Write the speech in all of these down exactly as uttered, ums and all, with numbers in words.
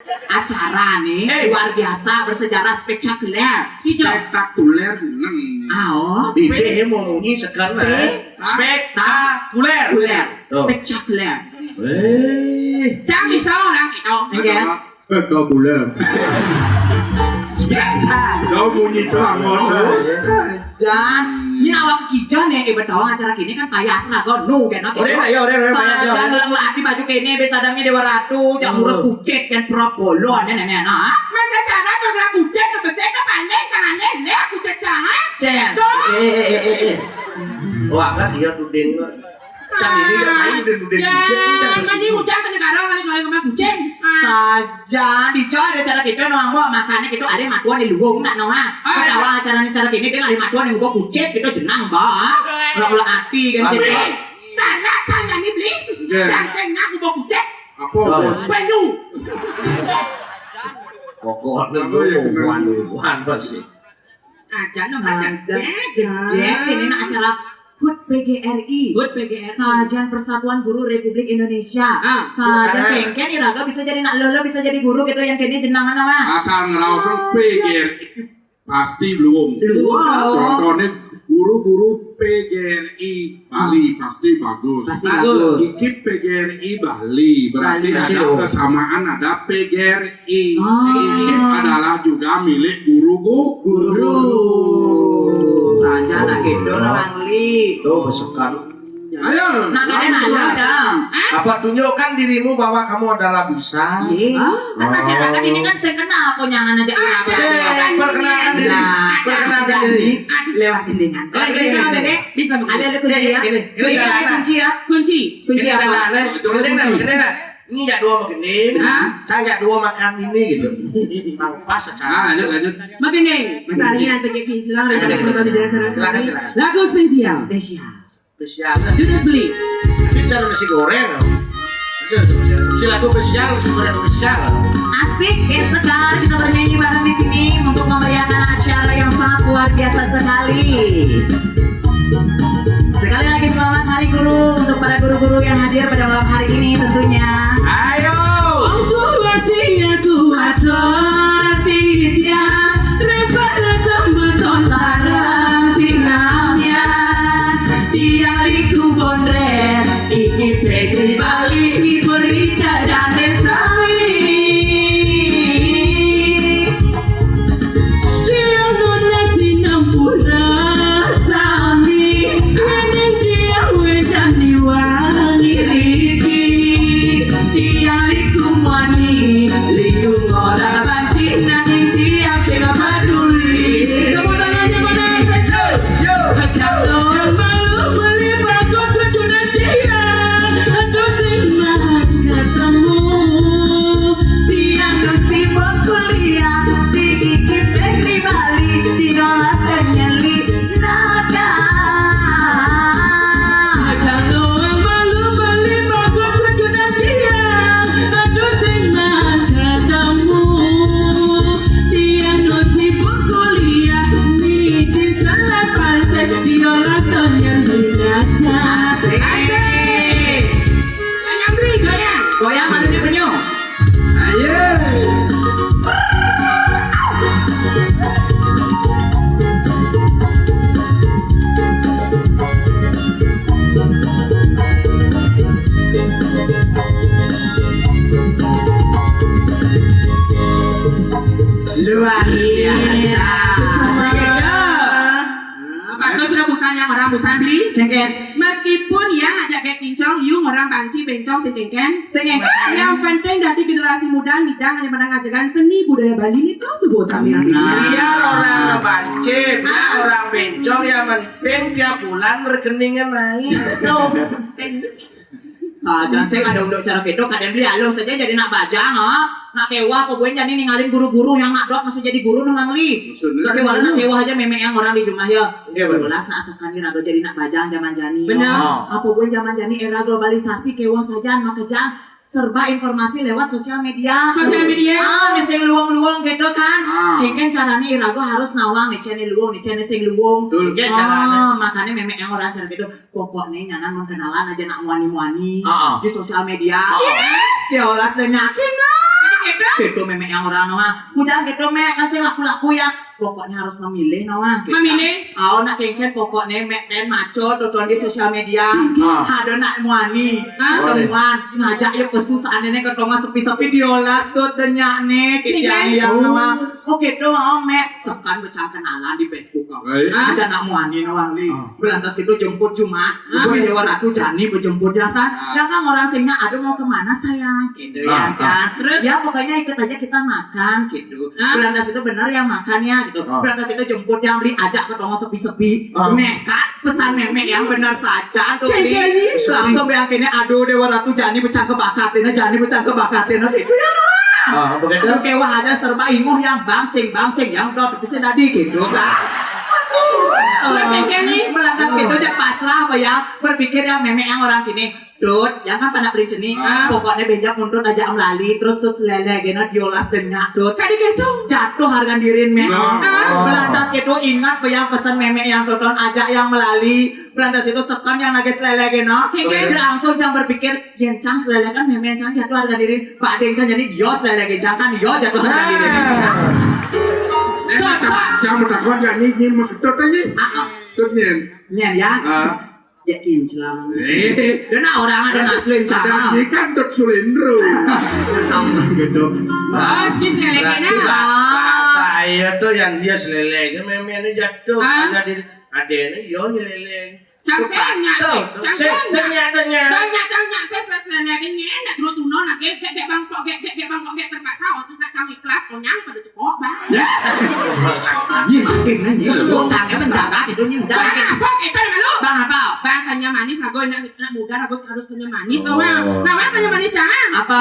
Acara nih luar biasa, bersejarah, spektakuler. Spektakuler nang. Ao. Bibih mau munyi sekarang. Spektakuler. Spektakuler. Cang bisa orang itu. Enggak. Spektakuler. Dah munyi pelangon. Jan, ini awak kijo nih, ibu tahu acara kini kan payah senaga nu kan. Oke, ayo, oke, oke. Saya jan ulang lagi baju kini, bisa dami Dewa Ratu, cak ngurus kucit dan prok bolon, nenek, nenek, nah. Masa cara terus lah kucit, bersih ke pandai, jangan lele, kucit jangan. Cen. Tuh. Eh, eh, eh, eh, eh. Wah, kan dia tuh ding. Cang ini ya main udah udah kucit. Nanti hujan ke negara, kali kemarin kucit. Saja dicoy ada cara gitu, no, ambo, makanya gitu, ada matuan di luwung, nak, no, ah. Ketawa acara ini, cara gini, dia ada matuan yang gua kucit, gitu, jenang, bah. Kalau kalau hati kan gitu. Tanah tanah ini beli, jangan ngaku bawa kucit. Apa? Banyu. Pokoknya lu wan wan pasti. Aja no, aja. Ya, ini nak acara hut P G R I. Hut P G R I. Sajan Persatuan Guru Republik Indonesia. Sajan pengken iraga bisa jadi nak lolo, bisa jadi guru gitu yang kini jenengan apa? Asal ngeraosan P G R I pasti belum. Belum. Contohnya guru-guru P G R I Bali pasti bagus. Pasti bagus. Ikip P G R I Bali, berarti ada kesamaan, ada P G R I. Ikip adalah juga milik guru-guru. Guru. Saja nak gitu, orang li. Tuh, besekan. Ayo. Nah, kalian ayo, dong. Apa tunjukkan dirimu bahwa kamu adalah bisa? Iya. Kan masyarakat ini kan saya kenal, aku nyangan aja. Perkenalkan diri. Perkenalkan diri. Lewat dindingan. Bisa, Dede? Bisa, Bu. Ada, ada kunci ya? Ini, ini kunci ya? Kunci. Kunci apa? Ini ya dua makan ini. Hah? Saya ya dua makan ini gitu. Pas sekarang. Nah, lanjut, lanjut. Makan ini. Misalnya nanti kayak kincilang, ada penonton di daerah sana. Silakan, silakan. Lagu spesial. Spesial. Spesial. Judul beli. Bicara nasi goreng. Si lagu spesial, nasi goreng spesial. Asik, ya, sekarang kita bernyanyi bareng di sini untuk memeriahkan acara yang sangat luar biasa sekali. Sekali lagi selamat Hari Guru untuk para guru-guru yang hadir pada malam hari ini tentunya. Ayo. Suwasiya tuwa tuwa titya, rempara sama tonsara sinamya, tiang liku bondres, iki pegri bali, ibu rita dan desai. Tiang nona sinampura sami, aning tiang wedan diwangi riki. Tiang liku mani, liku ngora banci, nanging tiang sing peduli. Tepuk tangannya mana? Yo, yo. Hajam doang malu beli bagus lucu dan tiang. Aduh, terima ketemu. Tiang nu sibuk kuliah, di iki pegri bali, di dolas nyeli naga. Ada doang malu beli bagus lucu dan tiang. Aduh, sing ketemu. Tiang nu sibuk kuliah, di iki salah pantai, di dolas nyeli naga. Asik. Asik. Goyang, beli, goyang. Goyang, malu di penyu. Ayo. Luar biasa. Patut sudah busan yang orang busan beli. Meskipun yang ajak kayak kincong, you orang banci bencong sing kengken. Sing kengken. Yang penting dari generasi muda ngidang hanya menang ajakan seni budaya Bali ini tuh sebut kami. Nah. Biar orang banci, biar orang bencong, yang penting tiap bulan rekeningnya naik. Tuh. Sajan sih kada unduk cara kedo, kada beli alus saja jadi nak bajang, ha? Nak kewah apa buen jani ninggalin guru-guru yang nak dok masih jadi guru nang li. Maksudnya? Kewah nak kewah aja memek yang orang di rumah ya. Iya, betul. Belas nak asakan ni raga jadi nak bajang zaman jani. Benar. Apa buen zaman jani era globalisasi kewah saja makejang serba informasi lewat sosial media. Sosial media. Ah, sing luang-luang gitu kan. Mungkin caranya iraga harus nawang nih cene luang, nih cene sing luang. Betul. Makanya memek yang orang cara gitu. Pokoknya nyanan mun kenalan aja nak muani-muani di sosial media. Ya Allah, sedanyakin nah. Gitu. Gitu, Mémé yang orang, Noah. Bujang gitu, Mé, kan sing laku-laku ya. Pokoknya harus memilih, Noah. Gitu. Memilih? Oh, nak kéngkén pokoknya Mé ten maco, tonton di sosial media. Ada nak muani. Hah? Temuan, ngajak ya pesu seandainya ketemu sepi-sepi diolas tuh tanya nih, gitu ya, Noah. Oh gitu, oh, Mé. Sekan becang kenalan di Facebook kau. Aja nak muani, Noah, li. Belantas gitu jemput Jumat. Dewa Ratu Jani bejemput ya kan. Ya kan orang singnya, "Aduh, mau kemana, sayang?" Gitu ya kan. Terus? Ya pokoknya ikut aja kita makan gitu. Belantas itu bener yang makan ya gitu. Belantas itu jemput yang beli, ajak ketemu sepi-sepi. Nekat pesan Mémé yang bener saja tuh, Li. Langsung yang kini, "Aduh, Dewa Ratu Jani becang kebakat ini, Jani becang kebakat ini." Gitu ya, Noah. Aduh, kewah aja serba inguh yang bangsing-bangsing yang udah bisa tadi gitu kan. Terus yang kini? Belantas gitu aja pasrah apa ya, berpikir yang Mémé yang orang kini. Dut, yang kan panak beli cenik. Pokoknya benjak muntut aja melali, terus tut selele gena diolas denyak, Dut. Tadi gitu. Jatuh harga dirin, Mé. Belantas gitu, ingat apa yang pesan Mémé yang tonton, ajak yang melali. Belantas itu sekan yang nagih selele gena. Dia langsung cang berpikir, yang cang selele kan Mémé cang jatuh harga dirin. Badeng cang jadi yo selele gena cang kan yo jatuh harga dirin. Cocok. Cang bertakon ya nyi nyi makedot aja. Dut nyen. Nyen ya. Ya kinclong. Dia nak orang ada naslin cakap. Ada kan Dut Sulindro. Ampun gitu. Bagus selele gena. Saya tuh yang dia selele, Mémé ini jatuh. Ada di, ada ini yo selele. Cang sing nyaté, cang sing. Tanya, tanya. Tanya, tanya, saya selele gena, nak dulu tuno nak gek gek bangkok gek gek bangkok gek terpaksa untuk nak cang ikhlas, onyang pada cekok, Bang. Ya. Ini makin nanya. Lu cangnya menjaga gitu, ini menjaga. Bang, apa kita nama lu? Bang, apa? Bang, kanya manis, lagu enak, enak muda, lagu harus kanya manis, tau, Bang. Nah, Bang, kanya manis, Cang. Apa?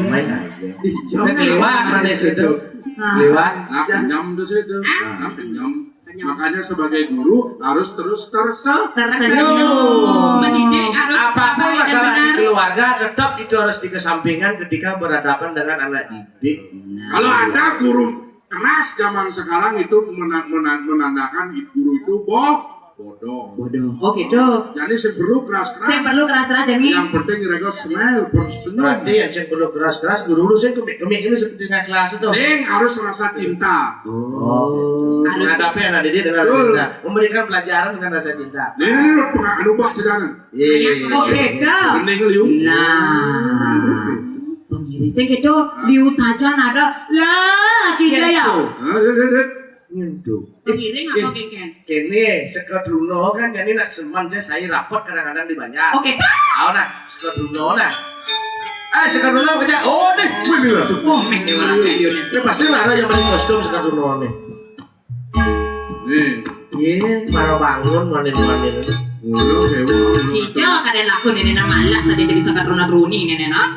Main aja. Keluar, mana situ? Keluar. Nah, kenyam tuh situ. Nah, kenyam. Makanya sebagai guru harus terus terse- tersenyum. Mendidik harus. Apapun masalah di keluarga, tetap itu harus dikesampingkan ketika berhadapan dengan anak didik. Kalau ada guru keras zaman sekarang itu mena- mena- menandakan guru itu boh- bodoh. Bodoh. Oh gitu. Jadi sing perlu keras-keras. Sing perlu keras-keras, jadi. Yang penting rego smile, bersenyum. Berarti yang sing perlu keras-keras, guru lu sing kemik-kemik ini seperti naik kelas itu. Sing harus rasa cinta. Oh. Menghadapi anak didik dengan rasa cinta. Memberikan pelajaran dengan rasa cinta. Ini lu pengak lupa sekarang. Iya. Oh, beda. Mending liu. Nah. Pengiring sing gitu, liu saja nada. Lah, kita ya. Nyentuh. Pengiring apa kéngkén? Kéné, Sekedruna kan jadi nak semen dia saya rapet kadang-kadang dibayar. Oke. Tahu nah, Sekedruna nah. Ah, Sekedruna kerja. Oh, nih, wih, nih. Oh, meh, dia orang radio nih. Ini pasti ada yang beli kostum Sekedruna nih. Nih. Iya, para bangun, manin-manin. Ngono, dewa. Iya, kadang laku nenek nama malas tadi jadi Sekedruna Druni nenek nah.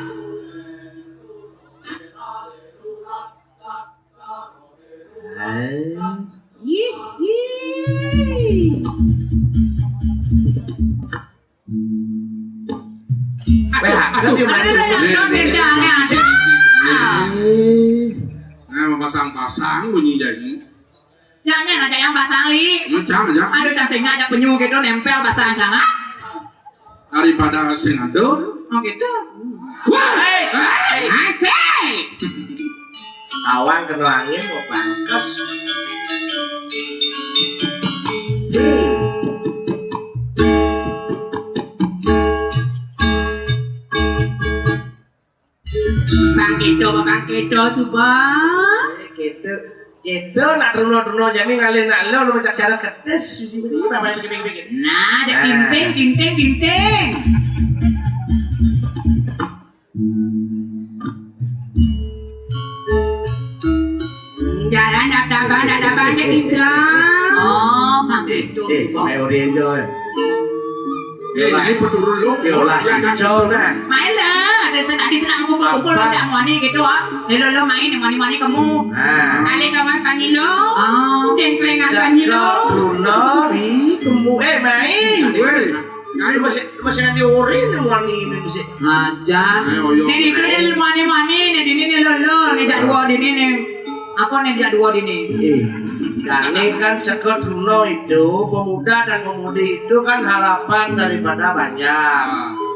Ih, ih. Weh, aduh, aduh, aduh, jangan, aduh. Nah, pasang-pasang bunyi janji. Jangan aja yang pasang, Li. Jangan, jangan. Aduh, cang singa aja penyu gitu nempel pasang cang, ah. Daripada sing ada. Oh gitu. Wah, asik. Awang kena angin mau pangkes. Bang Kedo, Bang Kedo, suba. Kedo, Kedo nak runo-runo jani ngalih nak lo, lo macam cara ketes, biji biji, apa yang bikin bikin. Nah, jadi binting, binting, binting. Jalan dak tabang, dak tabang, jadi hilang. Oh, Bang Kedo, suba. Main Oriental. Eh, jadi peturun lu. Yolah, kacau nah. Main lah, ada saya tadi senang kumpul-kumpul macam mani gitu ah. Lelo lo main mani-mani kamu. Nah. Kali kawan panilo. Oh. Dan kelengar panilo. Luna di kamu eh main. Weh, ngai masih masih nanti orin mani ini masih. Ajan. Nih itu dia mani-mani nih dini nih lelo nih jadwal dini nih. Apa nih jadwal dini? Ini kan Sekedruna itu, pemuda dan pemudi itu kan harapan daripada banyak.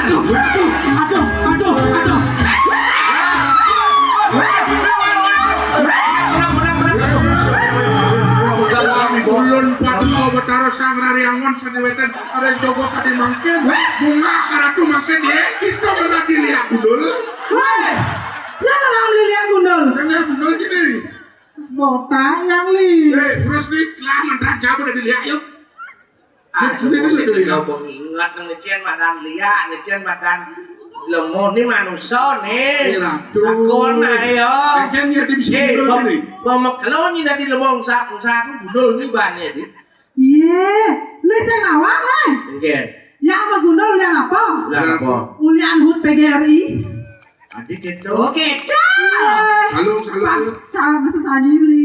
Aduh, aduh, aduh, aduh, aduh. Ulun Patih Batara Sang Rariangon sing wétan, ada jogo kadi mangkin, bunga karatu mangkin, ya, kita mana dilihat gundul. Woi, ya mana dilihat gundul? Sana gundul gini. Botak yang li. Eh, terus nih, lah mantra jago udah dilihat yuk. Ah, ini sudah dilihat. Coba ingat nih, Cen, madan liak, nih, Cen, madan lemon nih manusia nih. Iya, tuh. Lakon ayo. Kan ya di bisa Eh, gundul pem- gini. Pemekelon ini tadi lemon sa- saku gundul nih banyak nih. Iya, lu sing nawang, eh. Oke. Yang magundul ulian apa? Ulian apa? Ulian hut P G R I. Adik itu. Oke, dah. Halo, halo, halo. Cara masa sangi beli.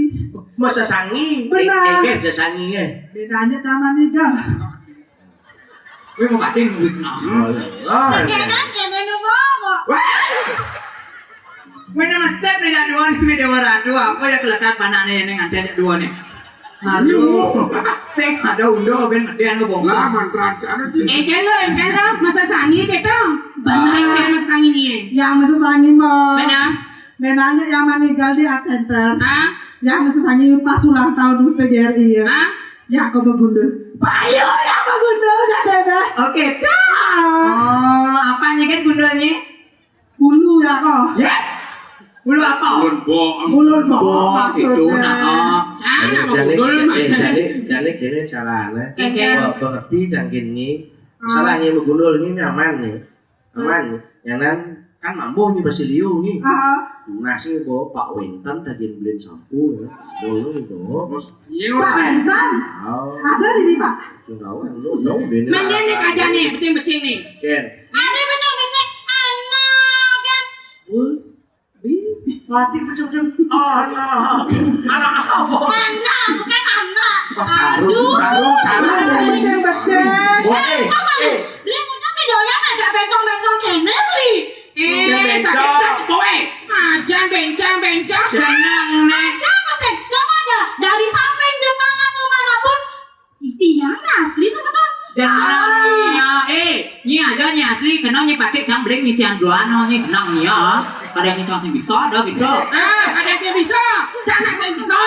Masa sangi. Benar. Eh, eh, sesangi ya. Bedanya sama niga. Wih, mau kating duit nah. Oh, iya. Oke kan, kayak main dulu. Wah. Wih, nama step nih, ya, dua nih, beda warna dua. Apa ya kelekat mana nih, ini nganti aja dua nih. Aduh, sing ada undo ben gede anu bongkar. Lah, mantra anu di. Engke lo, engke lo, masa sangi gitu. Benar. Engke masa sangi nih. Yang masa sangi, Mbak. Benar. Benanya yang meninggal di Art Center. Hah? Yang masa sangi pas ulang tahun di P G R I ya. Hah? Yang kau begundul. Payo yang begundul ya, Dada. Oke, dah. Oh, apanya kan gundulnya? Bulu ya kok. Ya? Bulu apa? Ulun bo. Ulun bo. Bo, maksudnya. Itu nah. Hah? Jadi, jadi, jadi, jadi gini caranya. Oke. Kalau pengerti cangkin ini, masalahnya begundul ini nyaman nih. Aman nih. Yang nan kan mambo nih Basilio nih. Ah. Nasi bo Pak Wentan tagihan beliin sampo ya. Boleh nih bo. Bos, iya Pak orang. Wentan. Oh. Ada di sini, Pak. Enggak, enggak, enggak, enggak. Mending nih aja nih, becing-becing nih. Ken. Ada becing-becing, anak kan. Wah, di, mati becing-becing. Anak. Anak apa? Anak, bukan anak. Wah, saru, aduh, saru, saru. Becing-becing. Wah, eh, eh. Beli punya doyan aja becong-becong kene beli. Eh, bencong. Sakit tak boy. Ajan bencong-bencong. Tenang, Nek. Aja masih coba aja dari samping depan atau manapun. Itu yang asli sebenarnya. Tenang, Nia. Eh, ni aja ni asli, kena ni pakai cang bling ni siang dua no ni tenang ni ya. Kada ni cang sing bisa dah gitu. Ah, kada sing bisa. Cang nak sing bisa.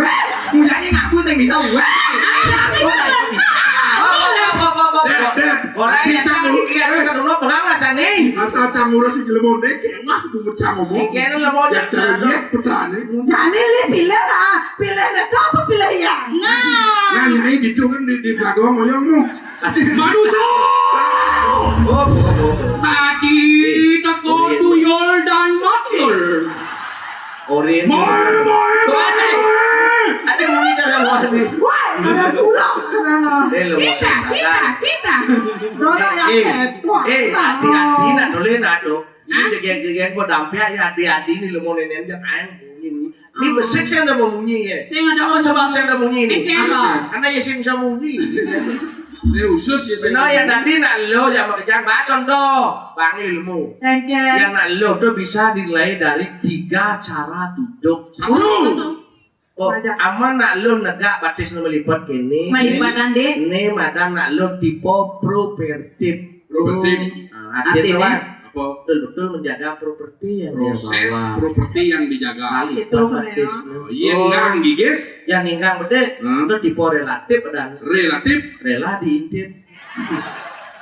Weh, mulanya ngaku sing bisa. Weh. Ada sing bisa. Oh, apa, apa, apa, apa. Dad, Dad. Orang yang cang lihat ke rumah pelang lah sani. Asal cang Ngurus si jelema ndek, kewah ku mecah ngomong. Kene lemo ya, cari lihat petani. Jani li pilih lah, pilih neto apa pilih yang? Nah. Nah, nyai ditu kan di, di belakang ngoyongmu. Manusia. Oh, oh, oh, oh. Tadi teko tuyul dan makul. Orin. Moe, moe, moe, moe. Ada yang mau bicara, moe. Wah, ada pulang, ada. Eh, lo, cita, cita, cita. Roda yang eh, eh, hati-hati, nak dole, nak do. Ini jegeng-jegeng kok dampiak ya, hati-hati ni, lo mau nenek aja, ayo, bunyi ni. Ini besik saya udah mau bunyi ya. Saya nggak tahu. Apa sebab saya udah bunyi ni? Eh, apa? Karena ya saya bisa bunyi. Ini khusus ya, saya. Benar ya, nanti nak lo jangan makejang. Bah, contoh, Bang Ilmu. Oke. Yang nak lo tu bisa dinilai dari tiga cara duduk. Satu. Oh, aman nak lo negak batis lo melipat kene. Melipat, Ande. Ni madan nak lo tipe propertif. Propertif. Ah, artinya apa? Apa? Betul-betul menjaga properti yang dia bawa. Proses properti yang dijaga. Melipat batis lo. Oh, iya, ninggang, gigis. Yang ninggang betul. Hmm. Itu tipe relatif, ada. Relatif. Rela diintip.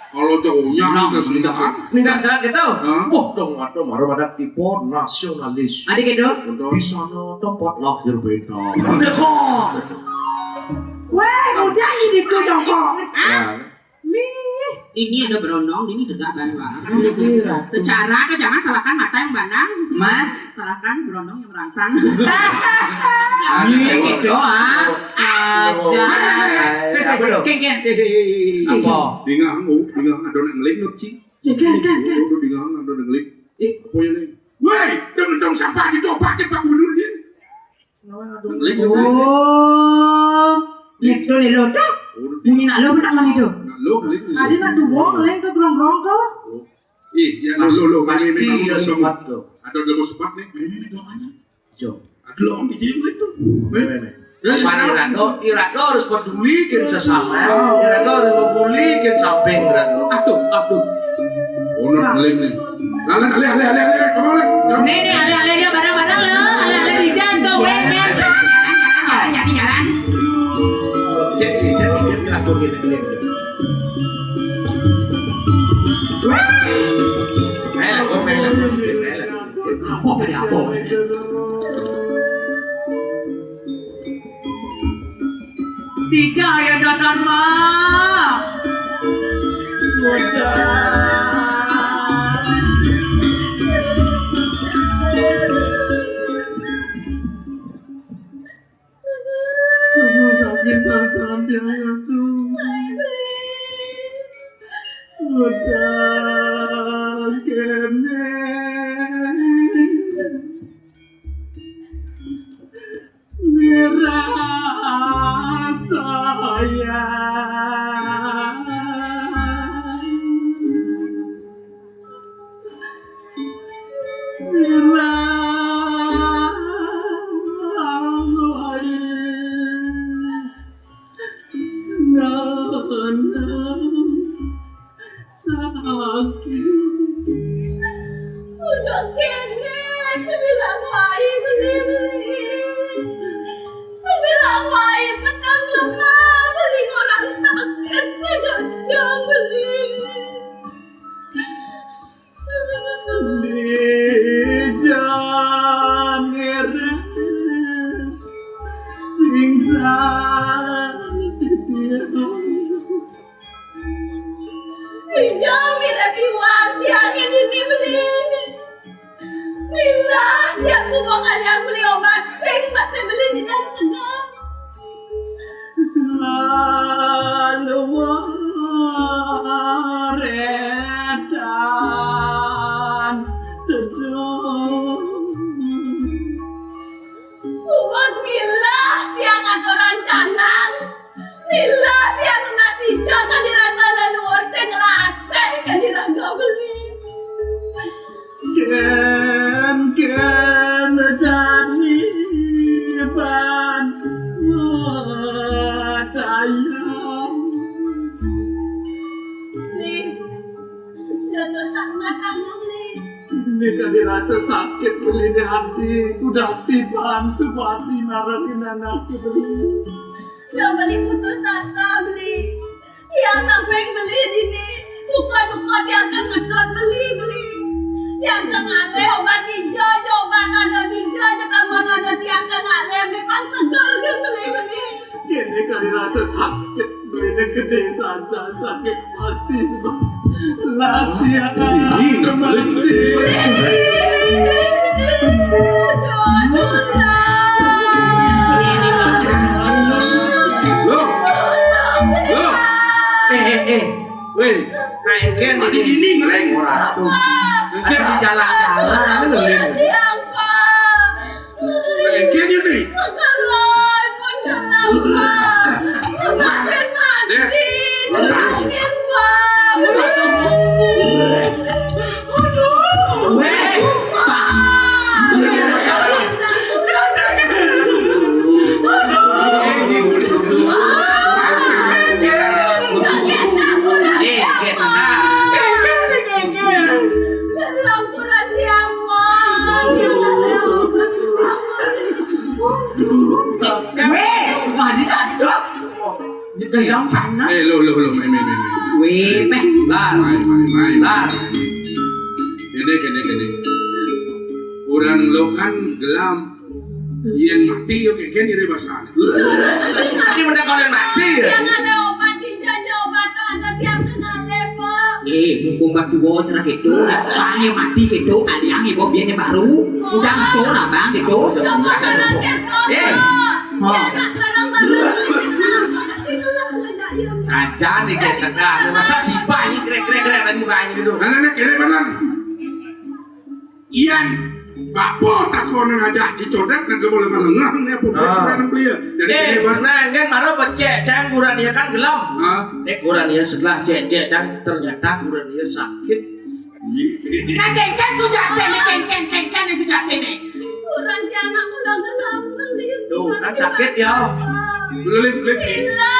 Kalau cowoknya nah, kita sudah. Minta saya gitu. Hah? Wah, dong, ada marah ada tipe nasionalis. Ada gitu? Betul. Di sana tempat lahir beta. Weh, mudah ini ku dong kok. Ya. Nih. Ini ada berondong, ini tegak baru. Secara ada, jangan salahkan mata yang pandang. Mat. Salahkan berondong yang merangsang. Ada ini doang. Ada. Eh, apa lo? Ken, ken. Apa? Dingang, oh, dingang ada nak ngeling, Nur, Ci. Ken, ken, ken. Oh, dingang ada nak ngeling. Eh, apa ya, Ling? Woi, dong, dong, sampah di topak, Pak Gubernur, Ci. Nak ngeling, Ci. Oh, itu ni lo tu. Oh, bunyi nak lo pun nak ngeling tu. Nak lo, ngeling. Ada nak dua, ngeling tu, gerong-gerong tu. Oh. Ih, ya, lo, lo, lo, pasti memang ada sempat tu. Ada dua sempat ni. Ini doanya. Jo. Ada lo, om di sini tu. Memang. Jadi, iraga, iraga harus peduli ke sesama. Oh. Iraga harus peduli ke samping iraga. Aduh, aduh. Oh, nak beli ni. Lalu, ale, ale, ale, ale, kamu ale. Ni, ni, ale, ale, dia barang-barang lo. Ale, ale, di jalan tu, weh, kan? Jalan, jalan, jalan. Jadi, jadi, jadi, aku ni, beli. Apa beli apa? Tija ya datang mah. Aduh, sakit sasan dia, aduh. Udah kene ngerasa ya. Sakit. Udah kene, sebilang wai beli. Sebilang wai petang lemah, beli orang sakit, ngejajang beli. Di jalan sing sati. Di jalan mirip iwang tiangnya dini beli. Milah tiang tubuh kalian beli obat sing masih beli tidak segar. Lalu waretan teduh. Suwag milah tiang aturan canang. Milah tiang nunas ijo kan dirasa leluhur sing nglasih kan diraga beli. Ken, ken jani ban wadayang. Nih, jatuh sangat kamu nih. Ini kan dirasa sakit beli ini hati. Udah tiban sebati narangin anak beli. Udah beli putus asa beli. Tiang nang peng beli dini. Suka duka tiang kan ngedot beli, beli. Tiang tengah alih obat dija, obat ada dija, kamu ada tiang tengah alih, memang seger kan beli-beli. Kene kali rasa sakit, beli gede saja sakit pasti sebab nasi akan ini nggak boleh. Loh, loh, eh, eh, eh, weh, kayak gini ini ngeleng. Ora tuh. Enggak di jalan-jalan lho. Tiang, Pak. Kayak gini nih. Makan loy pun gelap, Pak. Makan mati. Tolongin, Pak. Aduh. Weh, Pak. Eh, geser. Dalam turan dia, Pak. Weh, wah, ini tak ada. Ini yang panas. Eh, lo, lo, lo, main, main, main, main. Weh, meh. Lar. Main, main, main. Lar. Gede, gede, gede. Orang lo kan gelam. Yen mati yo keken ire basane. Mati meneh kok yen mati ya. Tiang ada obat, tiang ada obat, ada tiang kenale, Pak. Eh, mumpung batu bawa cerah gitu, tanya mati gitu, kalian ibu biarnya baru, udah betul abang gitu. Coba barang kan, eh, Pak. Ho. Tiang nak barang-barang, kenapa? Itulah kena ya. Aja nih, guys, sekarang. Masa sih, Pak, ini krek-krek-krek, ada mukanya gitu. Nah, nah, nah, kira benar. Iyan, bapa takon ngajak dicodet nang kepala malengah ne apa. Ah. Nang belia. Jadi eh, kene ban. Nah, kan mara becek cang kuran dia kan gelem. Ah. Eh, kuran dia setelah cek-cek cang ternyata kuran dia sakit. Nah, kengken sujate ne, kengken, kengken ne sujate ne. Kuran dia anak udah gelem. Tuh, kan sakit ya. Belulik, belulik. Gila.